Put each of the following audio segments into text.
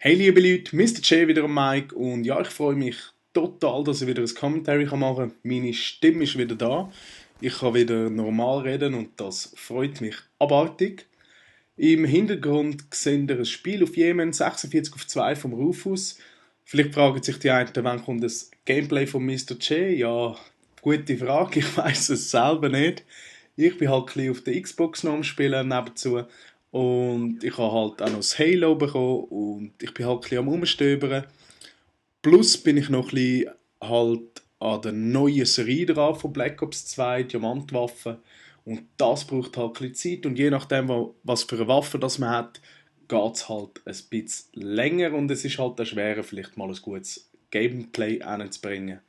Hey liebe Leute, Mr. J wieder am Mic und ja, ich freue mich total, dass ich wieder ein Commentary machen kann. Meine Stimme ist wieder da. Ich kann wieder normal reden und das freut mich abartig. Im Hintergrund sehen wir ein Spiel auf Jemen, 46:2 vom Rufus. Vielleicht fragen sich die einen, wann kommt das Gameplay von Mr. J? Ja, gute Frage, ich weiß es selber nicht. Ich bin halt ein bisschen auf der Xbox noch am Spielen nebenzu. Und ich habe halt auch noch das Halo bekommen und ich bin halt ein bisschen am Rumstöbern. Plus bin ich noch ein bisschen halt an der neuen Serie dran von Black Ops 2, Diamantwaffen. Und das braucht halt ein bisschen Zeit und je nachdem, was für eine Waffe das man hat, geht es halt ein bisschen länger und es ist halt auch schwerer, vielleicht mal ein gutes Gameplay hinzubringen.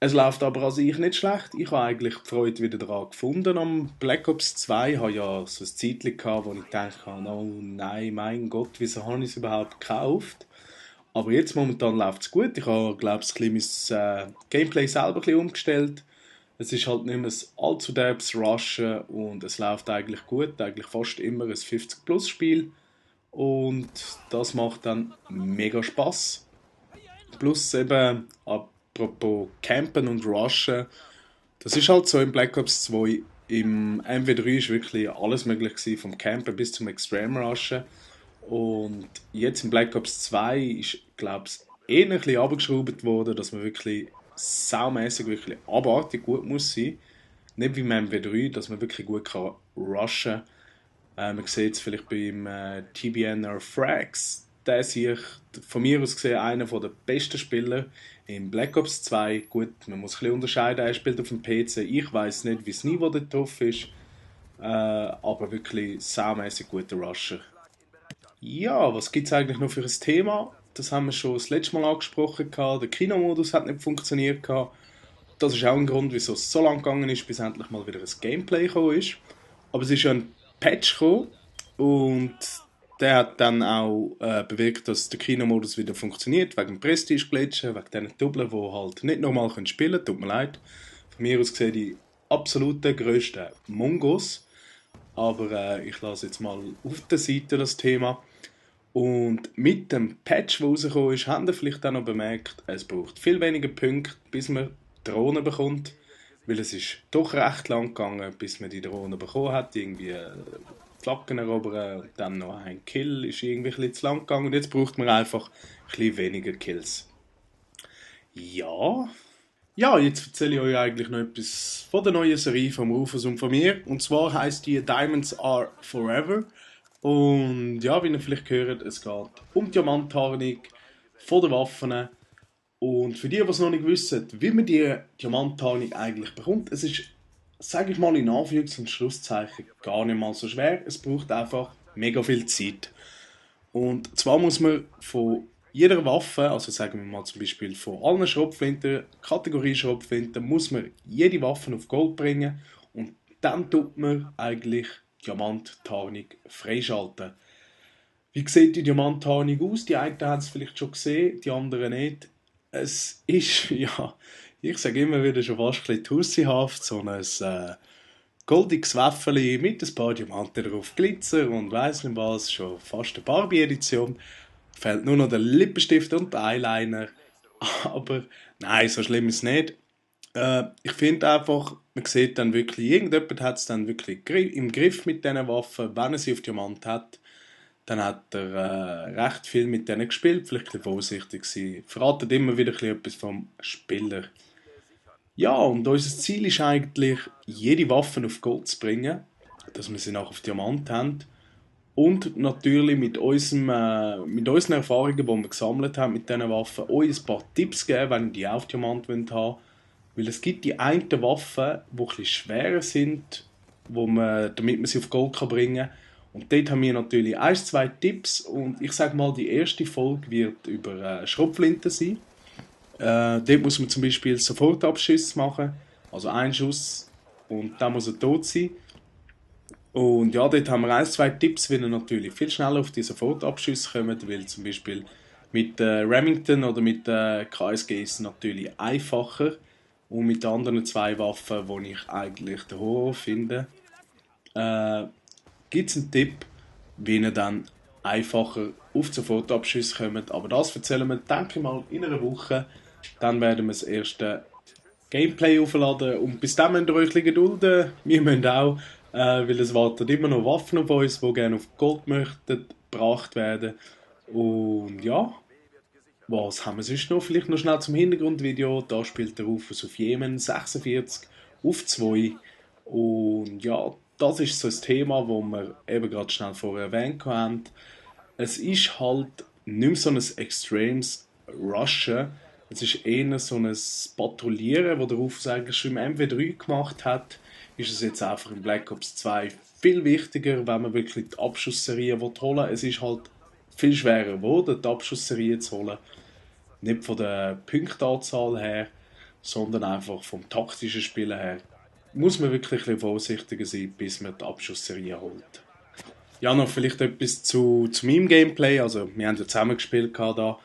Es läuft aber an sich nicht schlecht. Ich habe eigentlich die Freude wieder daran gefunden am Black Ops 2. Ich hatte ja so ein Zeitchen gehabt, wo ich gedacht habe, oh nein, mein Gott, wieso habe ich es überhaupt gekauft? Aber jetzt momentan läuft es gut. Ich habe, glaube ich, mein Gameplay selber ein bisschen umgestellt. Es ist halt nicht mehr ein allzu derbes Rushen und es läuft eigentlich gut. Eigentlich fast immer ein 50-Plus-Spiel. Und das macht dann mega Spaß. Plus eben, apropos Campen und Rushen, das ist halt so im Black Ops 2. Im MW3 ist wirklich alles möglich gewesen, vom Campen bis zum Extreme Rushen. Und jetzt im Black Ops 2 ist, glaube ich, eher ein bisschen abgeschraubt worden, dass man wirklich saumässig, wirklich abartig gut muss sein. Nicht wie im MW3, dass man wirklich gut kann rushen kann. Man sieht es vielleicht beim TBNR Frags. Der ist ich von mir aus gesehen einer der besten Spieler in Black Ops 2. Gut, man muss ein bisschen unterscheiden, er spielt auf dem PC. Ich weiß nicht, wie das Niveau da drauf ist, aber wirklich saumässig guter Rusher. Ja, was gibt es eigentlich noch für ein Thema? Das haben wir schon das letzte Mal angesprochen. Der Kinomodus hat nicht funktioniert. Das ist auch ein Grund, wieso es so lange gegangen ist, bis endlich mal wieder ein Gameplay gekommen ist. Aber es ist ja ein Patch gekommen und der hat dann auch bewirkt, dass der Kinomodus wieder funktioniert, wegen dem Prestige-Glitchen, wegen diesen Doublen, die halt nicht normal spielen können. Tut mir leid. Von mir aus gesehen die absoluten grössten Mongos. Aber ich lasse jetzt mal auf der Seite das Thema. Und mit dem Patch, der rausgekommen ist, haben wir vielleicht auch noch bemerkt, es braucht viel weniger Punkte, bis man Drohnen bekommt. Weil es ist doch recht lang gegangen, bis man die Drohne bekommen hat. Irgendwie Flaggen erobern und dann noch ein Kill ist irgendwie ein bisschen zu lang gegangen. Und jetzt braucht man einfach ein bisschen weniger Kills. Ja, ja, jetzt erzähle ich euch eigentlich noch etwas von der neuen Serie vom Rufus und von mir. Und zwar heißt die Diamonds Are Forever. Und ja, wie ihr vielleicht hört, es geht um Diamanttarnung von den Waffen. Und für die, die es noch nicht wissen, wie man die Diamanttarnung eigentlich bekommt, es ist, sage ich mal in Anführungs- und Schlusszeichen, gar nicht mal so schwer. Es braucht einfach mega viel Zeit. Und zwar muss man von jeder Waffe, also sagen wir mal zum Beispiel von allen Schrotflinten, Kategorie Schrotflinten, muss man jede Waffe auf Gold bringen und dann tut man eigentlich Diamanttarnung freischalten. Wie sieht die Diamanttarnung aus? Die einen haben es vielleicht schon gesehen, die anderen nicht. Es ist, ja, ich sage immer wieder schon fast ein bisschen tussyhaft, so ein goldiges Wäffeli mit ein paar Diamanten drauf, Glitzer und weiss nicht was, schon fast eine Barbie-Edition. Fehlt nur noch der Lippenstift und der Eyeliner. Aber nein, so schlimm ist es nicht. Ich finde einfach, man sieht dann wirklich, irgendjemand hat es dann wirklich im Griff mit diesen Waffen, wenn er sie auf Diamant hat. Dann hat er recht viel mit denen gespielt, vielleicht ein bisschen vorsichtig gewesen. Verratet immer wieder etwas vom Spieler. Ja, und unser Ziel ist eigentlich, jede Waffe auf Gold zu bringen, dass wir sie nachher auf Diamant haben. Und natürlich mit unseren Erfahrungen, die wir gesammelt haben mit diesen Waffen, euch ein paar Tipps geben, wenn ihr die auf Diamant haben wollt. Weil es gibt die einen Waffen, die etwas schwerer sind, damit man sie auf Gold bringen kann. Und dort haben wir natürlich ein, zwei Tipps. Und ich sage mal, die erste Folge wird über Schrotflinten sein. Dort muss man zum Beispiel Sofortabschüsse machen. Also ein Schuss und dann muss er tot sein. Und ja, dort haben wir ein, zwei Tipps, wie ihr natürlich viel schneller auf diese Sofortabschüsse kommt, weil zum Beispiel mit Remington oder mit KSG ist es natürlich einfacher. Und mit den anderen zwei Waffen, die ich eigentlich den Horror finde, gibt es einen Tipp, wie ihr dann einfacher auf Sofortabschüsse kommen. Aber das erzählen wir, denke ich mal, in einer Woche. Dann werden wir das erste Gameplay aufladen und bis dann müsst ihr euch ein bisschen gedulden. Wir müssen auch, weil es warten immer noch Waffen auf uns, die gerne auf Gold möchten, gebracht werden. Und ja, was haben wir sonst noch? Vielleicht noch schnell zum Hintergrundvideo. Da spielt der Rufus auf Jemen 46 auf 2. Und ja, das ist so ein Thema, das wir eben gerade schnell vorher erwähnt haben. Es ist halt nicht mehr so ein extremes Rushen. Es ist eher so ein Patrouillieren, das der Rufus eigentlich schon im MW3 gemacht hat. Ist es jetzt einfach in Black Ops 2 viel wichtiger, wenn man wirklich die Abschussserie holen will. Es ist halt viel schwerer geworden, die Abschussserie zu holen. Nicht von der Punktanzahl her, sondern einfach vom taktischen Spielen her. Muss man wirklich ein bisschen vorsichtiger sein, bis man die Abschussserie holt. Ja, noch vielleicht etwas zu meinem Gameplay. Also, wir haben ja zusammen gespielt da.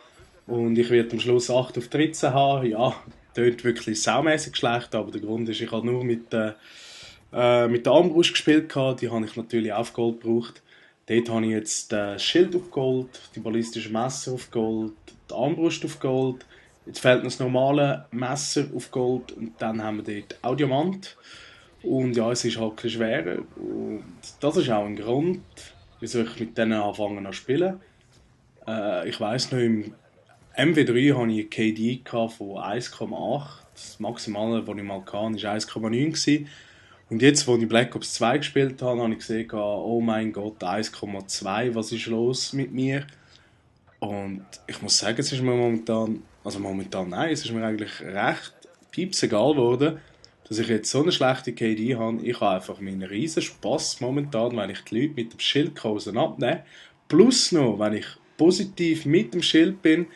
Und ich werde am Schluss 8 auf 13 haben. Ja, tönt wirklich saumässig schlecht, aber der Grund ist, ich habe nur mit der Armbrust gespielt. Die habe ich natürlich auf Gold gebraucht. Dort habe ich jetzt das Schild auf Gold, die ballistischen Messer auf Gold, die Armbrust auf Gold. Jetzt fehlt noch das normale Messer auf Gold und dann haben wir dort auch Diamant. Und ja, es ist halt ein bisschen schwerer. Und das ist auch ein Grund, wieso ich mit denen anfangen zu spielen. Ich weiss noch, im MW3 hatte ich ein KD von 1,8. Das Maximale, das ich mal hatte, war 1,9. Und jetzt, als ich Black Ops 2 gespielt habe, habe ich gesehen, oh mein Gott, 1,2, was ist los mit mir? Und ich muss sagen, es ist mir momentan nein, es ist mir eigentlich recht piepsegal geworden, dass ich jetzt so eine schlechte KD habe. Ich habe einfach meinen riesen Spass momentan, wenn ich die Leute mit dem Schild abnehmen kann. Plus noch, wenn ich positiv mit dem Schild bin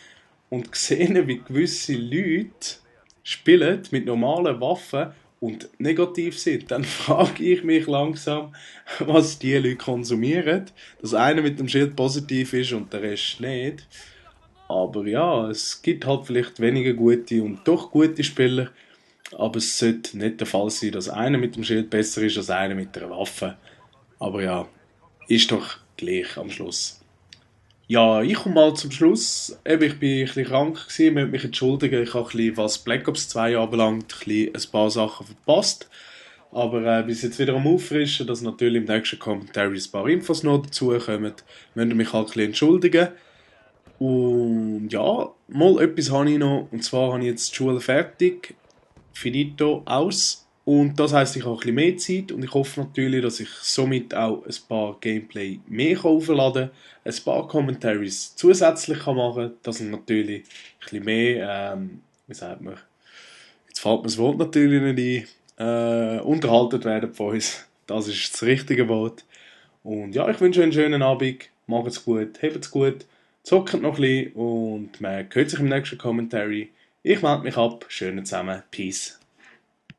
und sehe, wie gewisse Leute spielen mit normalen Waffen und negativ sind, dann frage ich mich langsam, was die Leute konsumieren. Dass einer mit dem Schild positiv ist und der Rest nicht. Aber ja, es gibt halt vielleicht weniger gute und doch gute Spieler. Aber es sollte nicht der Fall sein, dass einer mit dem Schild besser ist als einer mit der Waffe. Aber ja, ist doch gleich am Schluss. Ja, ich komme mal zum Schluss. Eben, ich bin ein bisschen krank gewesen, ich möchte mich entschuldigen. Ich habe ein bisschen, was Black Ops 2 anbelangt, ein paar Sachen verpasst. Aber bis jetzt wieder am Auffrischen, dass natürlich im nächsten Commentary ein paar Infos noch dazukommen, müsst ihr mich halt ein bisschen entschuldigen. Und ja, mal etwas habe ich noch. Und zwar habe ich jetzt die Schule fertig. Finito aus. Und das heisst, ich habe ein bisschen mehr Zeit und ich hoffe natürlich, dass ich somit auch ein paar Gameplay mehr aufladen kann, ein paar Commentaries zusätzlich machen kann, dass ich natürlich ein bisschen mehr, wie sagt man, jetzt fällt mir das Wort natürlich nicht ein, unterhalten werden von uns. Das ist das richtige Wort. Und ja, ich wünsche euch einen schönen Abend, macht's gut, habt's gut, zockt noch ein bisschen und man hört sich im nächsten Commentary. Ich melde mich ab, schönen zusammen, Peace.